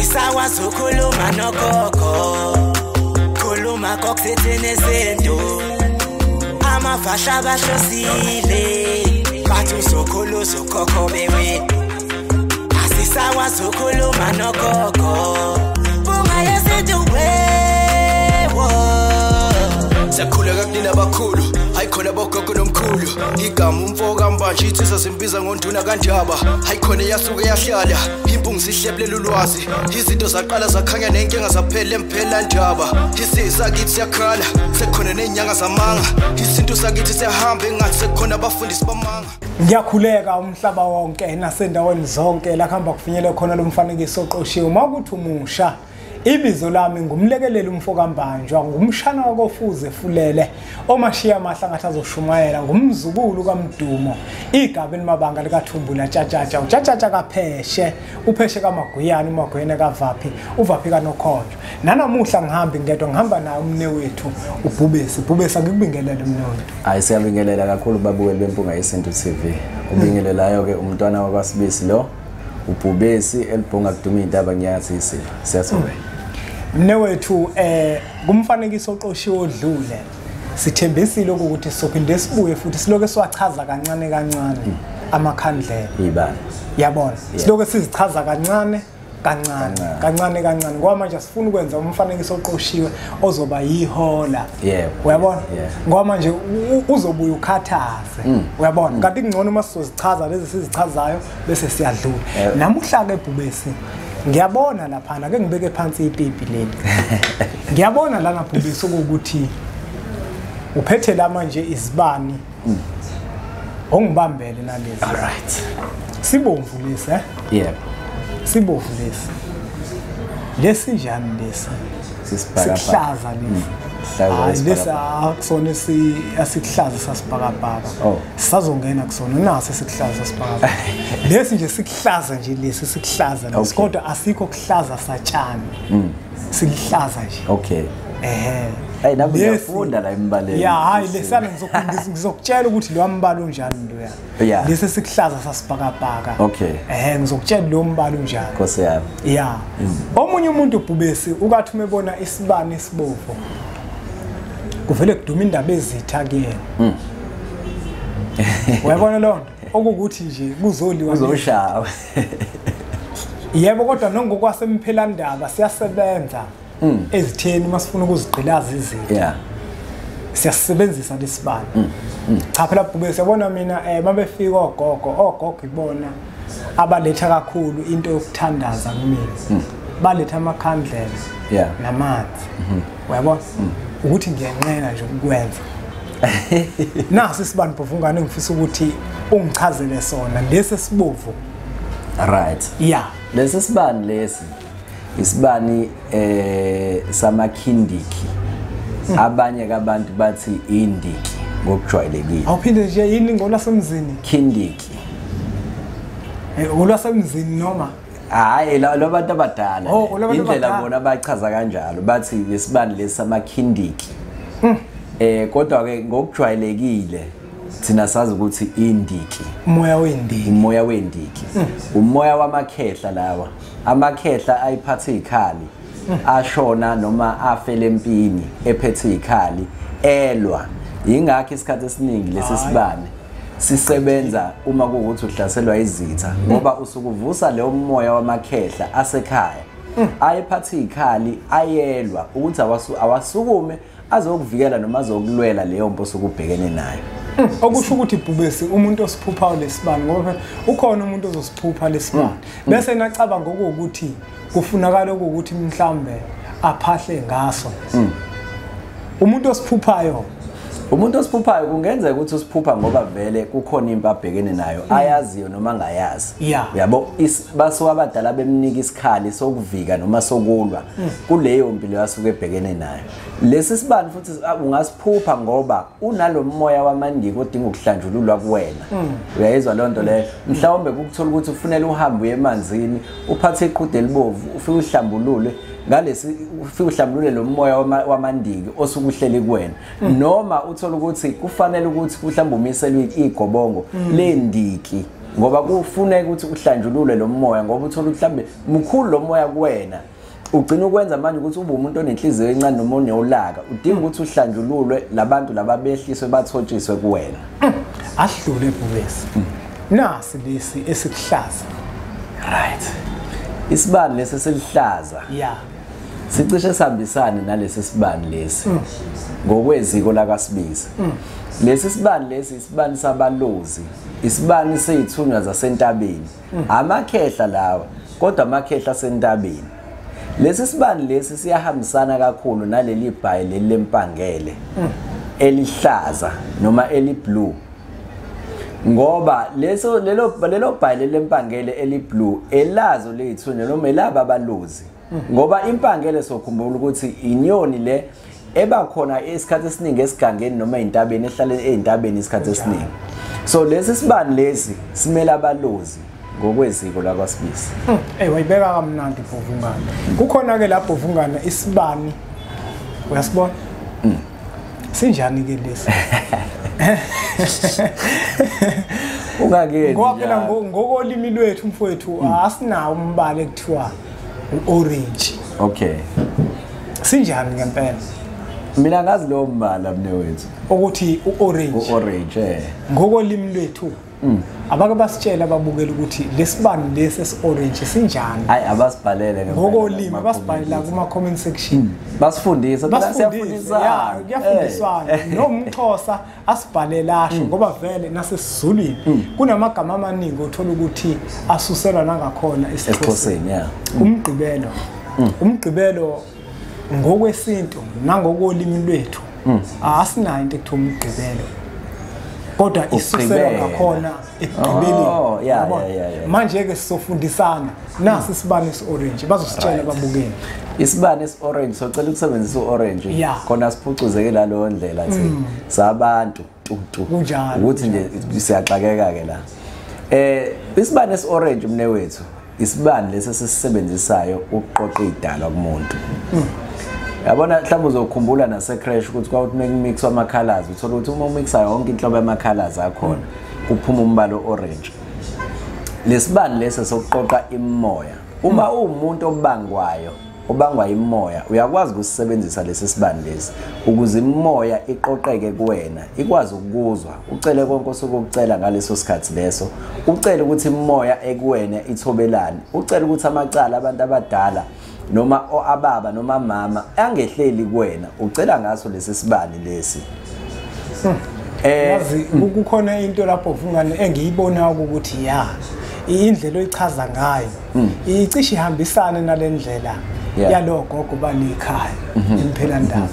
Asisakwazi ukukhuluma nogogo, khuluma kokuthethene izinto. Amavasha bahlosile, bathi uzokhulu uzokhokho bewe. Asisakwazi ukukhuluma nogogo, bunga yesintu wewo. Siyakhuleka kunina abakhulu, hayi khona bogogo nomkhulu. Igama umfo kaMbanje insizwa simbiza ngonduna kaNdaba. Hayi khona yasuke yahlala, impungu sihlebulela ulwazi. Izinto zaqala zakhanya nenkinga zaphela emphela ndaba. Isisakithi siyakhala, sekukhona nezinyanga zamanga. Isintu sakithi siyahamba engathi sekukhona abafundisi bamanga. Ngiyakhuleka umhlaba wonke nasendaweni zonke la kuhamba kufinyele khona lo mfanekiso oqoshiwe. Mawukuthi umusha, ibizo lami ngumlekeleli umfo kaMbanjwa, ngumshana wakofuze fulele omashiya amahla ngathi azoshumayela, ngumzukulu kaMdumo, igaba elimabanga likaThumbula Tshatshatsha, uTshatshatsha kaPheshe, uPheshe kaMaguyana, uMaguyana kaVaphi, uVaphi kaNokhonjwa. Nanamuhla ngihambi ngedwa, ngihamba naye umne wethu uBhubesi. Bhubesi, angikubingelele umne wethu. Hayi, siyabingelela kakhulu babukeli beMpunga Yesintu TV. Ubingelelayo ke umntwana wakwaSibisi lo, uBhubesi elibhonga kuduma indaba ngiyathi isilo. Siyathoba. Mne wethu, kumfanekiso oqoshiwe odlule sithembisile ukuthi sophinde sibuye futhi siloke siwachaza kancane kancane amakhandlela. Ibani. Yabona, siloke sizichaza kancane kancane kancane kancane ngoba manje sifuna ukwenza umfanekiso oqoshiwe ozoba yihola. Uyabona, ngoba manje uzobuya ukhathaze. Uyabona, kanti kungcono uma sizozichaza lezi sizichazayo bese siyadlula. Namuhla ke Bhubesi, ngiyabona laphana ke ngibeke phansi ipipi leli. Ngiyabona lana Bhubesi ukuthi uphethe la manje izibani ongibambele nalezi. All right. Sibomvu lesi, eh? Yebo. Sibomvu lesi. Lesi njani lesi? Sisibhakabhaka. Sikuhlaza lesi. Hayi, lesi akusona asikuhlaza sasibhakabhaka. Sisazongena kusona naso sikuhlaza sasibhakabhaka. Lesi nje sikuhlaza nje lesi sikuhlaza lesi, kodwa asikho kuhlaza satshani. Sikuhlaza nje. Okay. Ehe. Hey, nami ngiyafunda la embaleni. Ya, hayi lesana ngizokutshela ukuthi lo mbalo unjani loya. Lesi sikuhlaza sasibhakabhaka. Okay. Ehe, ngizokutshela lo mbalo unjani. Nkosi yami. Ya. Omunye umuntu Bhubesi ukathi umebona isibani esibovu, kuvele kuduma indaba ezitha kuyena. Uyabona lo nto okukuthi nje kuzoliwa, kuzoshawa. Yebo, kodwa nongokwasemphela siyasebenza ezitheni masifuna ukuzigqilaza izinto. Siyasebenzisa lesibani. Cha phela Bhubesi, yabona mina mabefika ogogo, ogogo ibona abaletha kakhulu into yokuthandaza kumina. Baletha amakhandlela namanzi. Uyabona ukuthi ngiyanqena nje ukwenza. Nasi isibani Bhovungane ngifisa ukuthi ungichazele sona lesi sibovu. Right. Yeah. Lesi sibani lesi isibani samakhindiki. Abanye abantu bathi indiki ngokujwayelekile. Awuphinde nje yini ngolwasemzini? Khindiki. Ngolwasemzini noma? Hayi, lo bantu abadala. Indlela bona abachaza kanjalo bathi lesibani lesi samakhindiki. Kodwa ke ngokujwayelekile thina sazi ukuthi indiki. Umoya wendiki. Umoya wendiki. Umoya wamakhehla lawa. Amakhehla ayiphathe izikhali, ashona noma afele empini ephethe izikhali elwa. Ingakho isikhathi esiningi lesi sibane sisebenza uma kuwukuthi uhlaselwa izitha, ngoba usukuvusa leyo moya wamakhehla asekhaya ayephathe izikhali ayelwa ukuthi awasukume azokuvikela noma azokulwela leyo mpo osukubhekene nayo. Okusho ukuthi Bhubesi umuntu osiphuphayo lesibani, ngoba ukhona umuntu ozosiphupha lesibani bese nacabanga ukuthi kufunakala ukuthi mhlambe aphahle ngaso. Umuntu osiphuphayo, umuntu osiphuphayo kungenzeka ukuthi usiphupha ngoba vele kukhona impi abhekene nayo ayaziyo noma angayazi. Uyabo, basuka abadala bemnika isikhali sokuvika noma sokulwa kuleyo mpilo yasuke ebhekene nayo. Lesi sibani futhi ungasiphupha ngoba unalomoya wamandiki odinga ukuhlanjululwa kuwena. Uyayizwa leyo nto leyo? Mhlawumbe kukuthola ukuthi ufunele uhambe uye emanzini, uphathe iqhude elibovu, ufike uhlambulule ngalesi, ufike uhlambulule lo moya wamandiki osuke uhleli kuwena. Noma uthola ukuthi kufanele ukuthi mhlawumbe umiselwe igobongo lendiki Ngoba kufuneka ukuthi uhlanjulule lo moya, ngoba uthola ukuthi mhlambe mkhulu lo moya kuwena, ugcina ukwenza manje ukuthi ube umuntu onenhliziyo encane noma onolaka. Udinga ukuthi uhlanjululwe labantu laba behliswe bathotshiswe kuwena. Ahlule Bhubesi. Nasi lesi esikuhlaza. Right. Isibani lesi selihlaza. Yeah. Sicishe sihambisane nalesi sibani lesi. Ngokweziko lakaSibisi. Lesi sibani lesi isibani sabalozi, isibani sezithunywa zasentabeni. Amakhehla lawa, kodwa amakhehla asentabeni. Lesi sibani lesi siyahambisana kakhulu naleli bhayi leli lempangele elihlaza noma eliblue. Ngoba leso lelo bhayi lempangele eliblue elazo lezithunywa noma elaba abalozi. Ngoba impangele sokhumbula ukuthi inyoni le eba khona isikhathi esiningi esigangeni noma entabeni, ehlale entabeni isikhathi esiningi. So lesi sibani lesi simela abalozi ngokweziko lakwaSibisi. Wayibeka kamnandi Bhovungana. Kukhona ke lapho Bhovungana isibani, uyasibona? Sinjani ke lesi? Ungakenzi. Ngoba phela ngokolimi lwethu mfowethu asinawo umbala ekuthiwa uorange. Okay. Sinjani ngempela? Mina ngazi lo mbala mnewethu. Ukuthi uorange. Uorange Ngokolimi lwethu. Abake basitshela ababukela ukuthi lesibani lesi esi-orange sinjani. Hayi, abasibhalele ngokolimi, abasibhalela kuma comment section. Basifundise, siyafundisana. Kuyafundiswana. Nomxhosa asibhalela asho, ngoba vele nasesiZulwini kunamagama amaningi othola ukuthi asuselwa nangakhona esiXhoseni. Yeah. Umgqibelo. Umgqibelo ngokwesintu nangokolimi lwethu asinayo into ekuthiwa umgqibelo. Kodwa isuselwa ngakhona ekugqibeleni. Manje ke sizofundisana nasi isibani esi-orange, bazositshela ababukeli. Isibani esi-orange, socela ukusebenzisa u-orange khona siphucuzeke laleyo ndlela thina sabantu ukuthi nje siyaxakeka ke la. Isibani esi-orange mnewethu, isibani lesi esisisebenzisayo ukuqoqa idalwa kumuntu. Yabona mhlawumbe uzokhumbula nase crash ukuthi kwakuthi mekumixwa ama colors, uthola ukuthi uma umixa yonke inhlobo yama colors akhona kuphuma umbala orange. Lesibani lesi sokuqoqa imoya. Uma uwumuntu obangwayo, obangwa imoya, uyakwazi ukusebenzisa lesi sibani lesi ukuze imoya iqoqeke kuwena, ikwazi ukuzwa, ucele konke osukucela ngaleso sikhathi leso, ucele ukuthi imoya ekuwena ithobelane, ucele ukuthi amacala abantu abadala noma ababa noma mama angehleli kuwena, ucela ngaso lesi sibani lesi. Yazi kukhona into lapho Vungane engiyibona ukuthi ya indlela oyichaza ngayo icishe ihambisane nalendlela yalogogo balikhaya impela ndaba.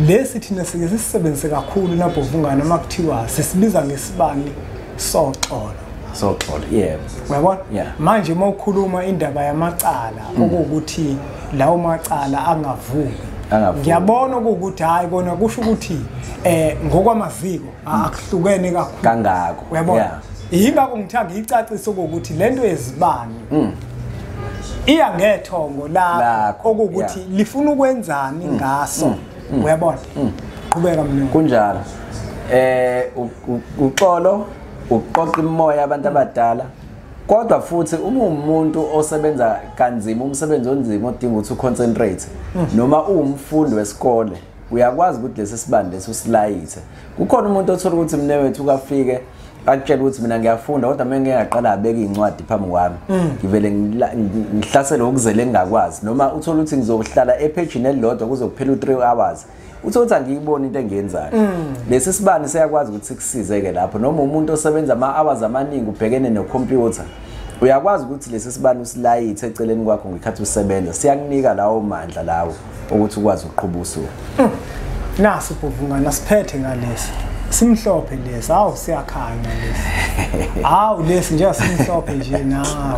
Lesi thina sike sisebenzise kakhulu lapho Vungane uma kuthiwa sisibiza ngesibani soxolo. Soxolo, yebo. Uyabona? Manje uma ukhuluma indaba yamacala okuwukuthi lawo macala angavumi. Ngiyabona ukuthi hayi kona kusho ukuthi ngokwamaziko akuhlukene kakhulu kangako. Uyabona? Yingakho ngithanda ngicacise ukuthi lento yezibani iya ngethongo lakho okuwukuthi lifuna ukwenzani ngaso. Uyabona? Qhubeka mnungu. Kunjalo. Uxolo uqoqa imoya abantu abadala, kodwa futhi uma umuntu osebenza kanzima, umsebenzi onzima odinga ukuthi uconcentrate, noma uwumfundi wesikole, uyakwazi ukuthi lesi sibani lesi usilayithe. Kukhona umuntu othola ukuthi mnewethu ukafike akutshela ukuthi mina ngiyafunda kodwa mina ngiyaqala abeke incwadi phambi kwami, ngivele ngihlasele ukuzele ngingakwazi, noma uthola ukuthi ngizohlala ephejini elilodwa kuze kuphele u3 hours. Uthola ukuthi angiyiboni into engiyenzayo. Lesi sibani siyakwazi ukuthi sikusize-ke lapho. Noma umuntu osebenza ama-hours amaningi ubhekene nekhompyutha, uyakwazi ukuthi lesi sibani usilayithe eceleni kwakho ngekhathi usebenza, siyakunika lawo mandla lawo ukuthi ukwazi ukuqhuba usuku. Nasi Bhovungana siphethe ngalesi simhlophe lesi, awu siyakhanya lesi, awu lesi nje simhlophe nje nawo.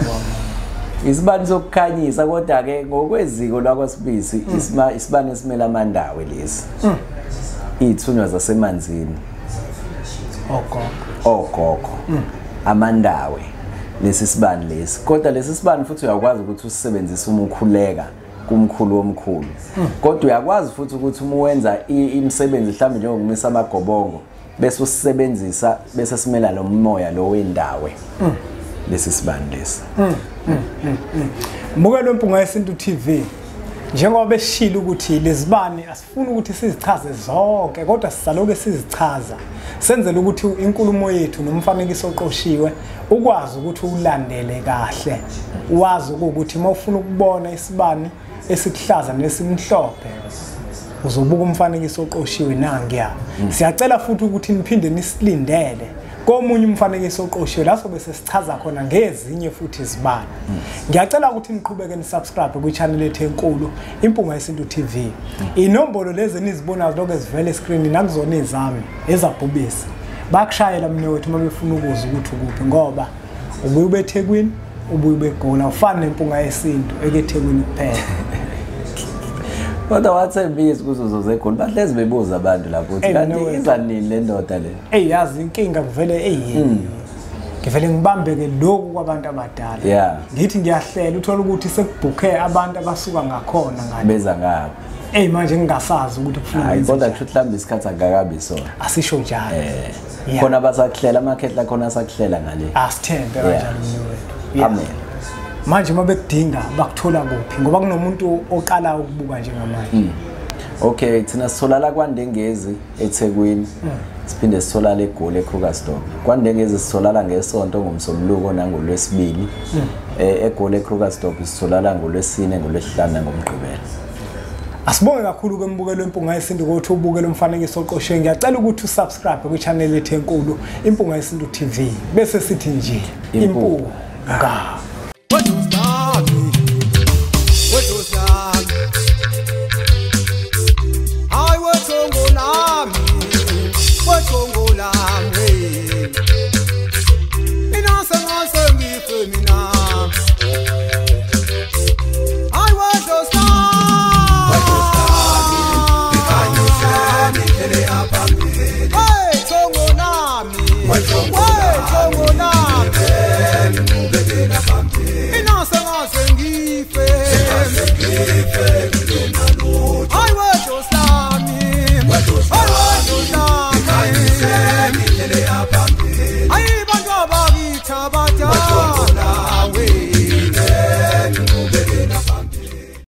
Isibani sokukhanyisa, kodwa ke ngokweziko lakwaSibisi isibani esimela amandawe lesi. Izithunywa zasemanzini. Ogogo. Amandawe lesi sibani lesi. Kodwa lesi sibani futhi uyakwazi ukuthi usisebenzise uma ukhuleka kumkhulu womkhulu. Kodwa uyakwazi futhi ukuthi uma wenza imisebenzi mhlawumbe njengokumisa amagobongo, Bese usebenzisa bese simela lo moya lo wendawe. Lesi sibani lesi. Mbukelo Mpunga Yesintu TV. Njengoba beshilo ukuthi lezibani asifuni ukuthi sizichaze zonke kodwa sizaloke sizichaza senzele ukuthi inkulumo yethu nomfanekiso oqoshiwe ukwazi ukuthi ulandele kahle, wazi ukuthi uma ufuna ukubona isibani esikuhlaza nesimhlophe uzobuka umfanekiso oqoshiwe nangiya. Siyacela futhi ukuthi niphinde nisilindele komunye umfanekiso oqoshiwe la sobe sesichaza khona ngezinye futhi izibani. Ngiyacela ukuthi niqhubeke nisubscribe kwi-channel yethu enkulu Impunga Yesintu TV. Inombolo lezi enizibonayo lokho ezivela escreen nakuzona ezami ezabhubesi. Bakushayela mina wethu uma befuna ukuzwa ukuthi ukuphi, ngoba ubuye ube eThekwini, ubuye ube eGoli, awufani neMpunga Yesintu ekeThekwini kuphela. Kodwa wathembisa ukuthi uzoze eGoli, bahlezi bebuza abantu lapho ukuthi kanti iza nini le ndoda le. Ey yazi inkinga kuvele ngivele ngibambeke lokhu kwabantu abadala. Ngithi ngiyahlela uthola ukuthi sekubhukhe abantu abasuka ngakhona ngale. Beza ngapha. Ey manje ngingasazi ukuthi kufuna hayi kodwa kusho mhlawumbe isikhathi akakabi sona. Asisho njalo. Khona abasakuhlela amakhehla khona asakuhlela ngale. Asithembe kanjalo mina wethu. Amen. Manje uma bekudinga bakuthola kuphi ngoba kunomuntu oqala ukubuka njengamanje? Okay, thina sitholala kwaNdengezi eThekwini. Siphinde sitholala eGoli eKrugersdorp. KwaNdengezi sitholala ngesonto ngomsombuluko nangolwesibili. eGoli eKrugersdorp sitholala ngolwesine, ngolwesihlanu nangomgqibelo. Asibonge kakhulu kwembukelo Impunga Yesintu ukuthi ubuke lo mfanekiso oqoshiwe. Ngiyacela ukuthi usubscribe kwi-channel yethu enkulu Impunga Yesintu TV. Bese sithi nje Impunga. Sengife.